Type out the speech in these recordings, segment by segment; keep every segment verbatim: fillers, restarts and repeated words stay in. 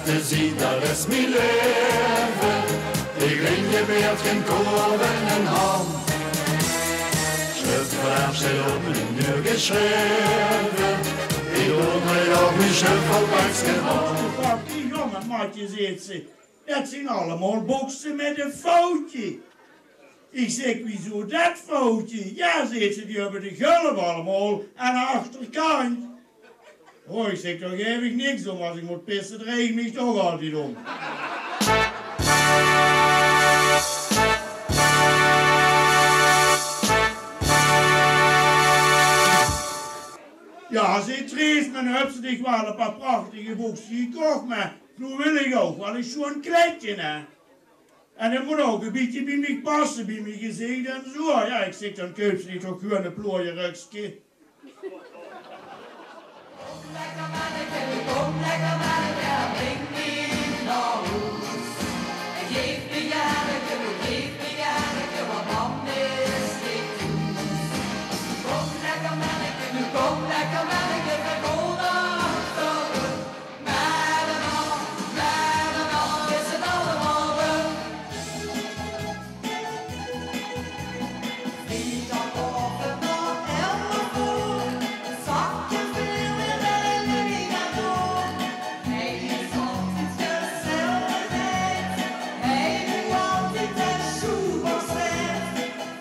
Zie, dat is mien leve. Ich leen je beeld gen koop en en hand. Sjrif vanaf sjteit op mien deur gesjreve. Ich doon mien sjrif al baks gen hand. Pak die jonge matje, zeet ze. Dat zien allemaol bokse mit e foutje. Ich zèk: wiezoe dat foutje? Jao, zeet ze, die höbbe de gulp allemaol aan de achterkantj. O, ich zèk, dao gaef ich niks óm. Es ich mót pisse, dreej ich mich toch altied óm. Jao, zeet Trees, noe höbs se dich waal e paar prachtige bokse gekoch, mer noe wil ich ouch waal e sjoon kleidje, hè. En det mót ouch e bietje bie mich passe, bie mien gezich en zoe. Jao, ich zèk, dan koups se dich toch gewoon e plooierökske. Kóm lekker menneke, kóm lekker menneke, bring mich nao hoes. Gaef mich e henneke, gaef mich e henneke, want mam is neet thoes. Kóm lekker menneke, noe kóm lekker menneke, veer gaon nao de Mer dan, mer dan is 't allemaol róm. Vriedagaovend nao elf oer, zakke veer weer de lijn door. Hae is altied gezelligheid, hae doet altied de sjoeberstiet.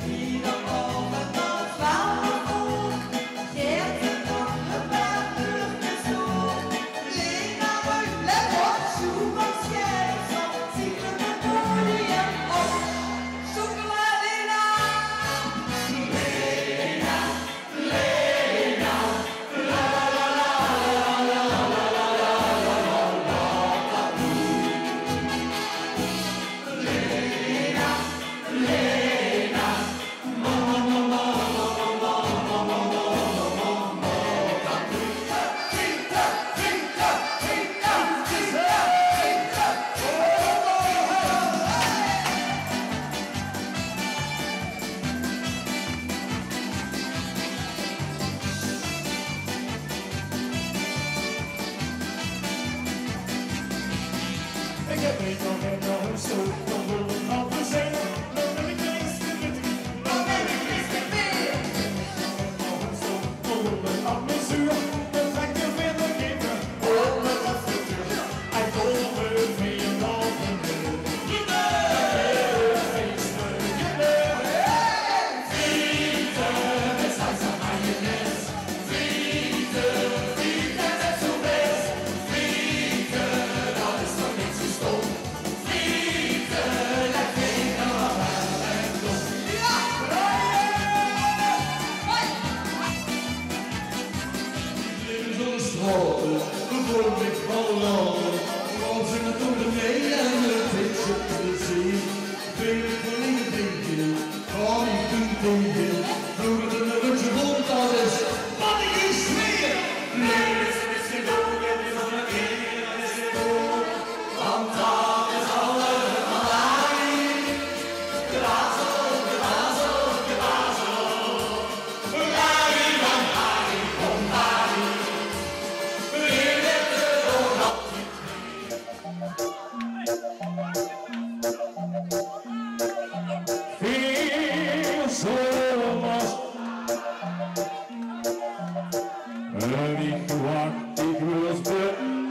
Vriedagaovend nao twelf oer, Geert en nog e paar uurkes door. Lena, let op, sjoeberstiet, ziet 't podium op. Sjoeberstiet, Lena. Lena, Lena. Veer zólle en ich wach, ich wil es bön.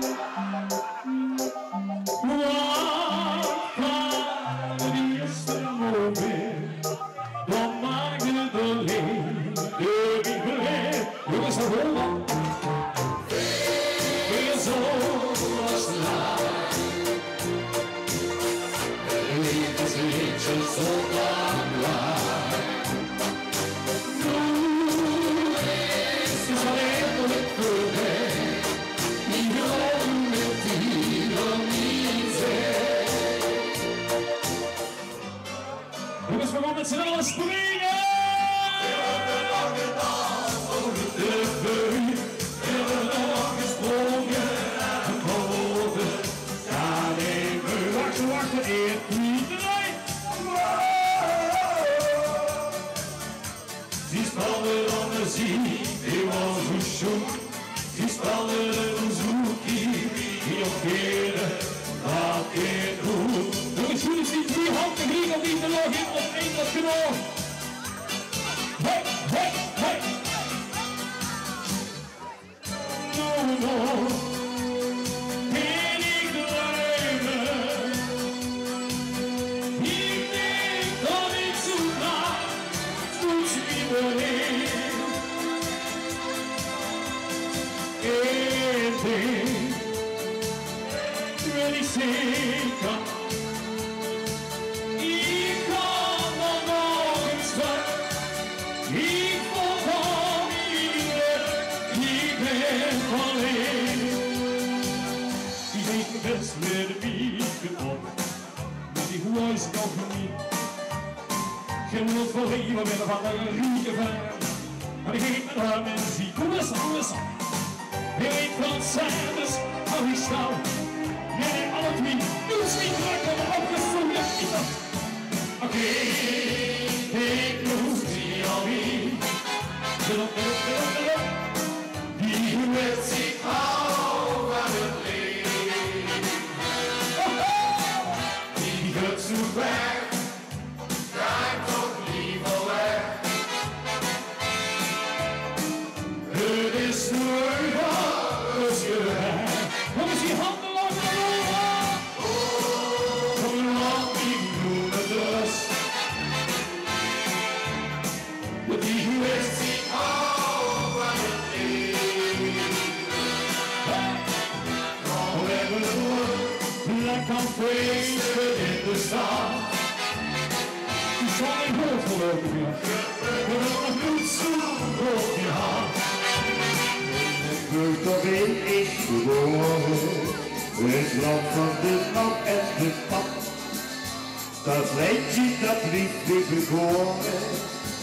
Wach van de ierste moment, dan maak 't allein dich blij. Jónges, det hoort. Veer zólle es laat. Leedjes, leedjes, zo lang laat. Jónges, veer gaon mit z'n alle springe. Wach, wach, ein, twieë, drei. Zie spande aan de zie, die waor zoe sjoen. Zie spande de bezoekie, die op veerde. Hey, hey, hey. No, no. Kin ich druime? Ich dink dat ich zoe graag doet wie doorheen. Eén ding weet ich zeker. Ich kan nog nergens weg. Ich voel van die gelök, ich bin allein. Ich dink bès weer de wiek op. Mer die hoor is nog neet. Gein wil veur eeuwig weer van de rieke ver. Mer ich eet mit häör meziek. Hoe is 't? Hoe is 't? Heer eet van Sanders, hou ich snel. Nae, alle twie. Doe is neet lekker, mer opgezoge. Oké, ich moot die al neet. Die wèt, ich hou van 't leven. Die geit zoe weg, gaon toch leever weg. 't Is noe eenmaol zoe. Kom ins, die hande laote rolle. Kom, laot mich noe mit rös. Die wèt, ich hou van 't leven. Kom, v'r höbbe 't leuk, lekker feeste in de stad. Ich zal neet groot verloupe, ja. V'r höbbe 't good zoe groot gehad. Limburg, dao bin ich gebore. 't Land van de mam en de pap. Dat leidje, dat blief mich begore.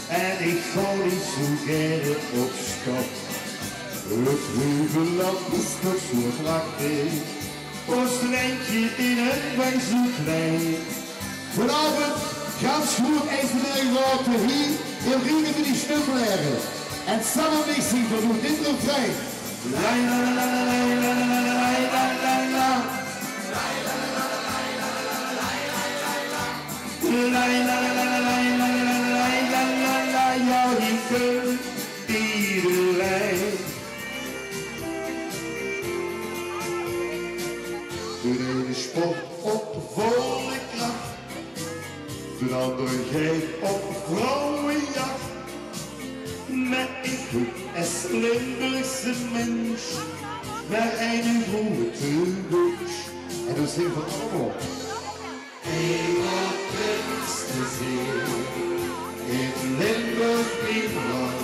En ich gaon neet zoe gaer op stap. 't Heuvelland is toch zoe prachtig. Ós landje in 't wèg zoe klein. Vanaovend gans good effe de raute hie in Rienum bie die Snuffelaire. En same mit mich zinge v'r noe dit refrein. Lai, la, la, la. Lai, la, la, la, la. Ja, hie kump iederein. De eine sport op volle krach, de anger geit op vrouwejach. Mer ich höb es Limburgse mins mer eine groete wins. En dat zeen v'r allemaol. Eenmaol prins te zeen in Limburg, mien land.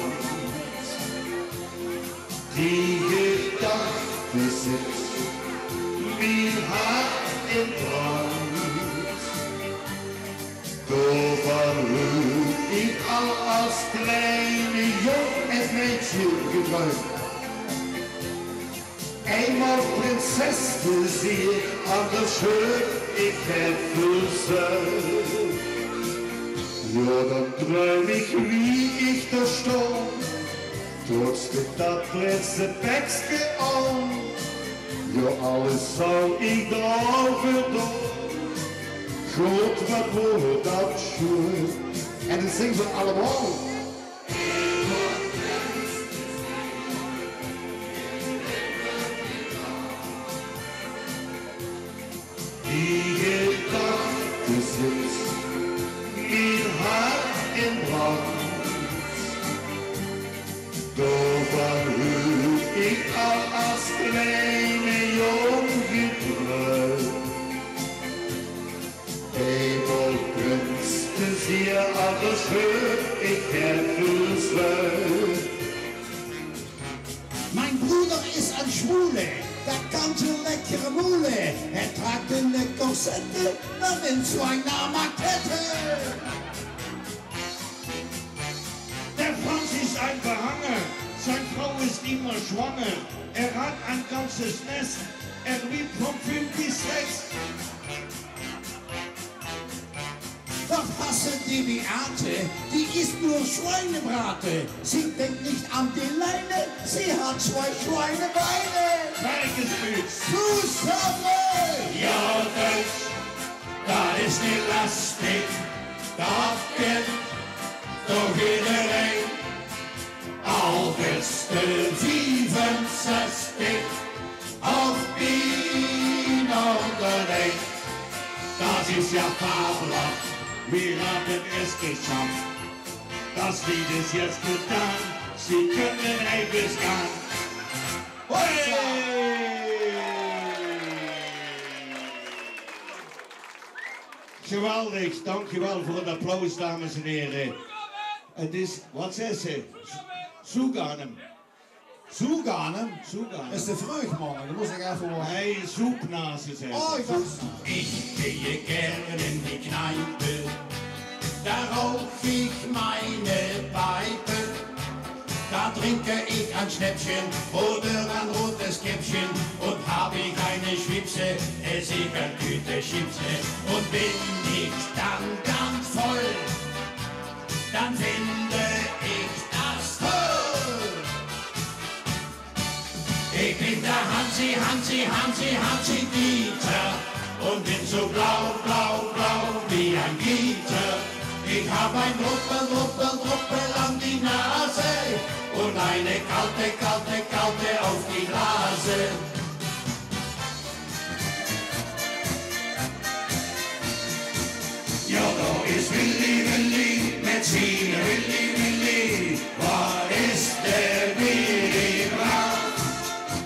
Die gedachte zit mien hart in brand. Daovan höb ich al es kleine jóng en meidje gedruimp. Eenmaol prinses te zeen, anders höb ich 't verzuimp. Ja, dan druim ich wie ich dao staon, trots mit dat prinsepekske aon. Ja, alles zou ich dao veur doon. God, wat waor dat sjoen. En dat zinge v'r allemaol. Die gedachte zit mien hart in brand. Daovan höb ich al es kleine jóng gedruimp. Eenmaol prins te zeen, anders höb ich 't verzuimp. Mein Bruder ist ein Schwule, der kann so leckere Mule. Er trägt eine Korsette, da sind zwei Namakette. Der Franz ist ein Behanger, seine Frau ist immer schwanger. Er hat ein ganzes Nest, er liebt von fünf bis sechs. Doch hasse die Beate, die isst nur Schweinebrate. Sie denkt nicht an die Leine, sie hat zwei Schweinebeine. Fertig is 't. Zusammen! Ja, Deutsch, dat is neet lastig. Dat kint Viefensestig of bienao dörtig. Dat is ja fabelhaft, wie dat es geschafft. Dat Lied is jetzt getan, Sie können heim gaan. Hoi! Geweldig, dankjewel veur 't applaus, dames en here. 't Is, wat zaet ze? Zoeganem. Zoeganem? Zoeganem. Is te vreug, man. Dan mós ich effe wachte. Hey, Zoepnaze, zaet ze. Oh, ich dach... Ich gehe gern in die Kneipe, da rauch ich meine Peipe. Da trinke ich ein Schnäppchen oder ein rotes Käppchen und hab ich eine Schwipse, ess ich eine Tüte Chipse. Und bin ich dann ganz voll, dann finde ich das toll. Ich bin der Hansi, Hansi, Hansi, Hansi Dieter und bin so blau, blau, blau wie ein Gitter. Ich hab ein Druppel, Druppel, Druppel an die Nase und eine kalte, kalte, kalte auf die Blase. Ja, da is Willi, Willi, mit sien Willi, Willi. Wo is der Willi Brandt?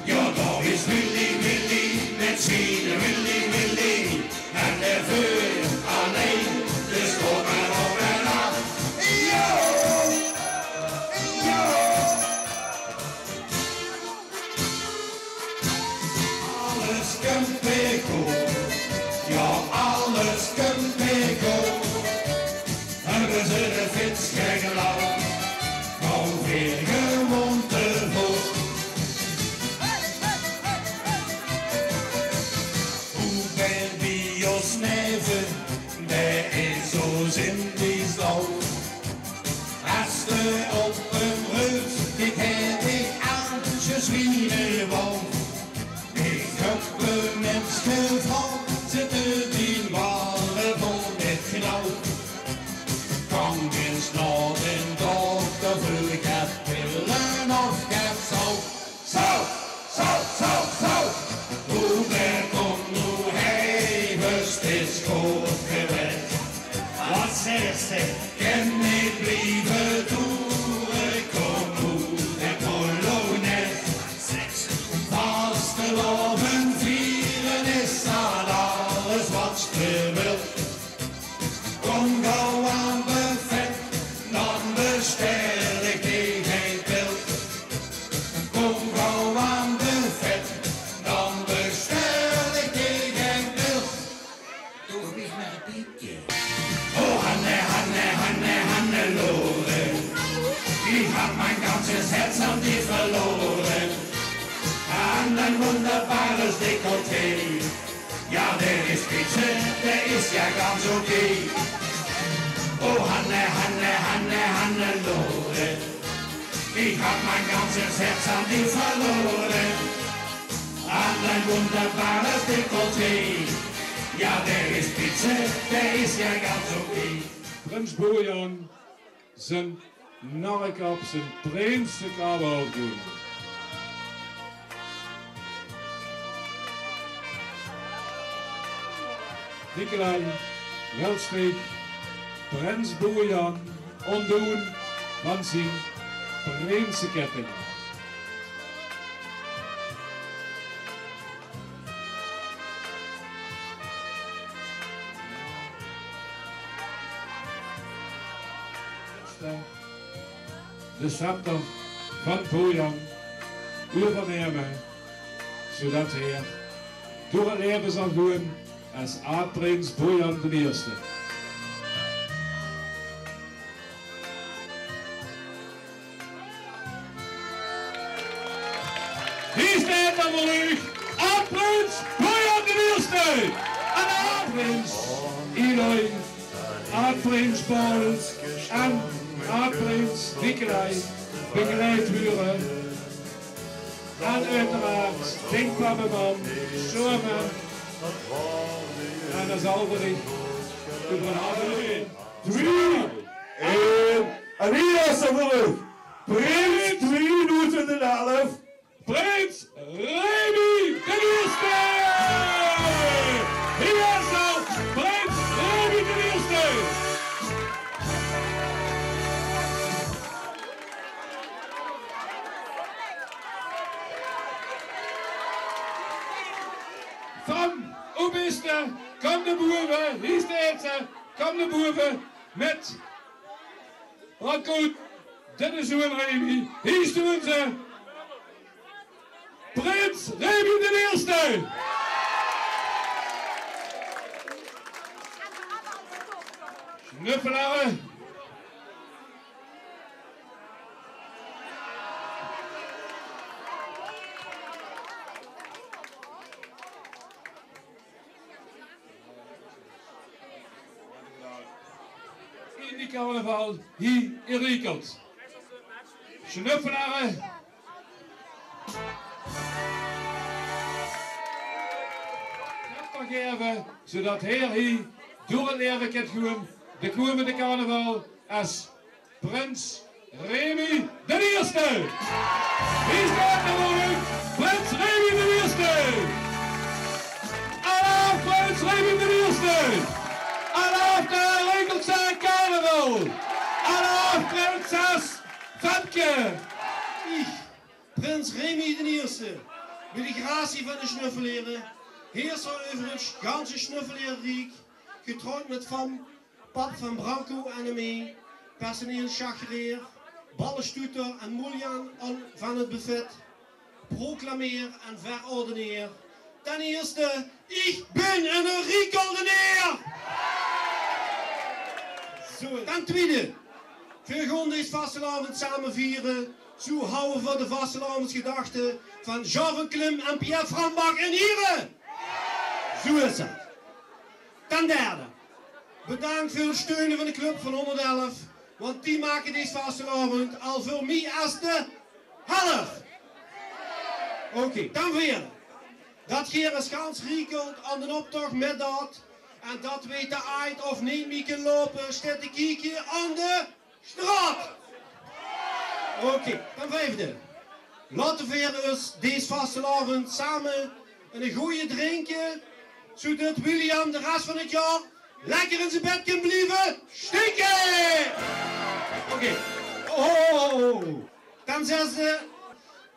Ja, da is Willi, Willi, mit sien Willi, Willi. En d'r veur allein, dus gaot mer op en af. Ja! Ja! Alles kump weer good. Ja, alles kump weer good. Höbbe ze de fiets geklaut, gaon weer gewoen te voot. Hubert bie ós neve, dae is zo zin wie zout. Es te op 'm röks, kiek hae dich aan, sjoen zwienewald. Ich höb 'm ins gevraog, zit dien ware vol mit gnaut? Gank ins nao d'n dokter, veur ich höb pille of get zout. Zout, zout, zout, zout. Hubert, kóm noe heim, 't is good gewaes. Wat zaes se? Kin neet blieve toere, kóm noe de polonaise. Vastelaovend viere is al alles wat se wils. Kóm gaw aan 't buffet, dan bestel ich dich ein pils. Kóm gaw aan 't buffet, dan bestel ich dich ein pils. Doe mich mer e bietje. Oh Hanne, Hanne, Hanne, Hannelore, ich hab mein ganzes Herz an dir verloren. An dein wunderbares Dekolleté. Ja, der is spitze, der is ja ganz okay. Oh Hanne, Hanne, Hanne, Hannelore, ich hab mein ganzes Herz an dir verloren. An dein wunderbares Dekolleté. Ja, der is spitze, der is ja ganz okay. Prins Bojan, zien narrekap, zien prinsekap aafdoon. Nicolai, wils dich prins Bojan óntdoon van zien prinsekètting? De scepter van Bojan euvernumme, zoedat hae door 't laeve zal goon es aad-prins Bojan d'n Ierste. Hie steit dan veur uch aad-prins Bojan d'n Ierste en aad-prins Eloy, aad-prins Paul en aad-prins Nicolai, begeleid door, en oeteraard dink papa, mam, zomer en dan zal ich euver ein half uur, twie, ein, en hie is 'r veur uch. Prins tweedoezend elf. Prins Remy d'n Ierste! Hie is 'r, Prins Remy d'n Ierste! Van, oe bis te, kom nao bove, hie steit ze, kom nao bove, mit Branko, dit is oe Remy. Hie stoon ze. Prins Remy d'n Ierste. Snuffelere. In die carnaval hie in Riekelt. Snuffelere. Krach gaeve, zoedat heer hie door 't laeve kint goon de kómmende carnaval es Prins Remy d'n Ierste! Hie steit 'r noe, Prins Remy d'n Ierste! Alaaf, Prins Remy d'n Ierste! Alaaf de Riekeltse carnaval! Alaaf, prinses Femke! Ich, Prins Remy d'n Ierste, bie de gratie van de Snuffelere, heerser euver 't ganse Snuffelereriek, getrouwd mit Van, pap van Branko en Emmy, personeelsjaggereer, ballestoeter en moeljan van 't buffet, proclameer en verordeneer. Ten ierste, ich bin 'ne Riekeldeneer! Zoe, ten twiede, veer goon dees vastelaovend same viere. Zoe hawwe veer de vastelaovendsgedachte van Jean van Klim en Pierre Frambach in iere! Zoe is 't. Ten derde, bedank veur 't steune van de club van hónderdelf, want die make dees vastelaovend al veur mie es de helf. Oké, ten veerde. Dat geer es gans Riekelt aan d'n optoch mitdoot en dat weej te aajd of neet mie kinne loupe, steit te kieke aan de straot. Oké, ten vijfde. Laote veer us dees vastelaovend same 'ne gooje drinke, zoedat William de res van 't jaor lekker in zien bed kan blieve stinke. Oké. Oh. Ten zesde,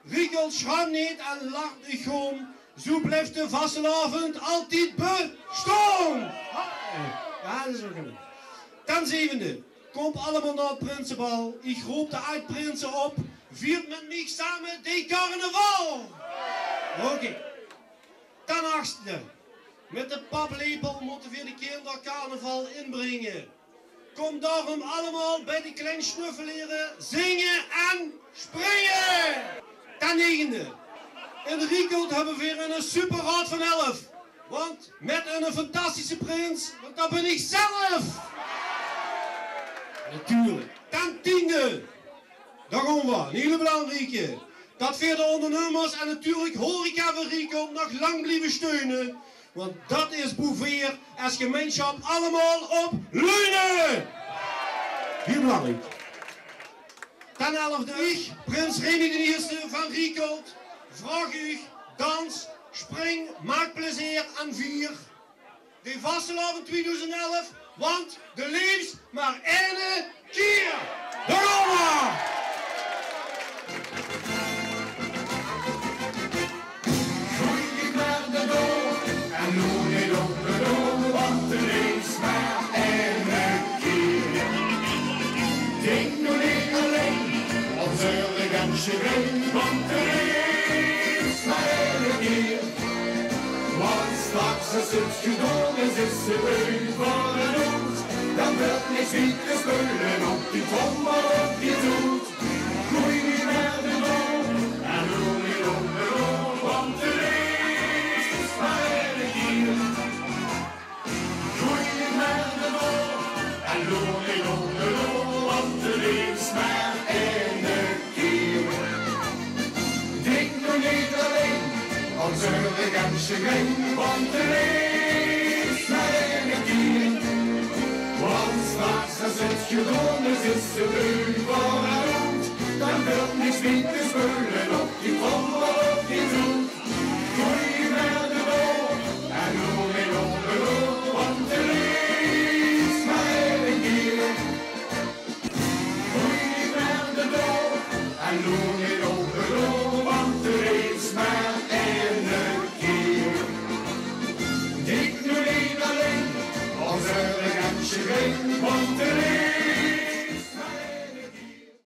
Riekelt sjraomp neet en lach uch gaon. Zoe blief de vastelaovend altied bestaon. Ja, dat is ouk 'n. Ten zevende, kom allemaol nao 't prinsebal. Ich roop de aajd-prinse op. Viert mit mich same de carnaval. Oké. Ten achtste, mit de paplepel mótte veer de kinder carnaval inbringe. Kom daorum allemaol bie de klein Snuffelere zinge en springe! Ten negende, in Riekelt höbbe veer 'ne superraod van elf. Want mit 'ne fantastische prins, want dat bin ich zelf! Natuurlik. Ten tiende, dao gaon veer, 'n hiele belangrieke. Dat veer de óndernummers en natuurlik horeca van Riekelt nog lang blieve steune. Want dat is boe veer es gemeinsjap allemaol op leune. Hiel belangriek. Ten elfde, ich, prins Remy d'n Ierste van Riekelt, vraog uch: dans, spring, maak plezeer en vier de vastelaovend twieëdoezend elf, want de leefs mer eine kier. Dao gaon veer! Goeie mer de door en loer neet op de door, want de leefs mer eine kier. Dink noe neet allein aan zeurigheid en sjegrein, want de leefs mer eine kier. Want straks es 't gedoon is, is 't euver en oet. Dan wuuert niks mie gespeule op die trom of op die toet. Goeie mer de door en loer neet op de door, want de leefs mer eine kier. Goeie mer de door en loer neet op de door, want de leefs mer eine kier. Dink noe neet allein aan zeurigheid en sjegrein, want de leefs mer eine kier. Want straks es 't gedoon is, is 't euver en oet. Dan Smiete spullen op die kom.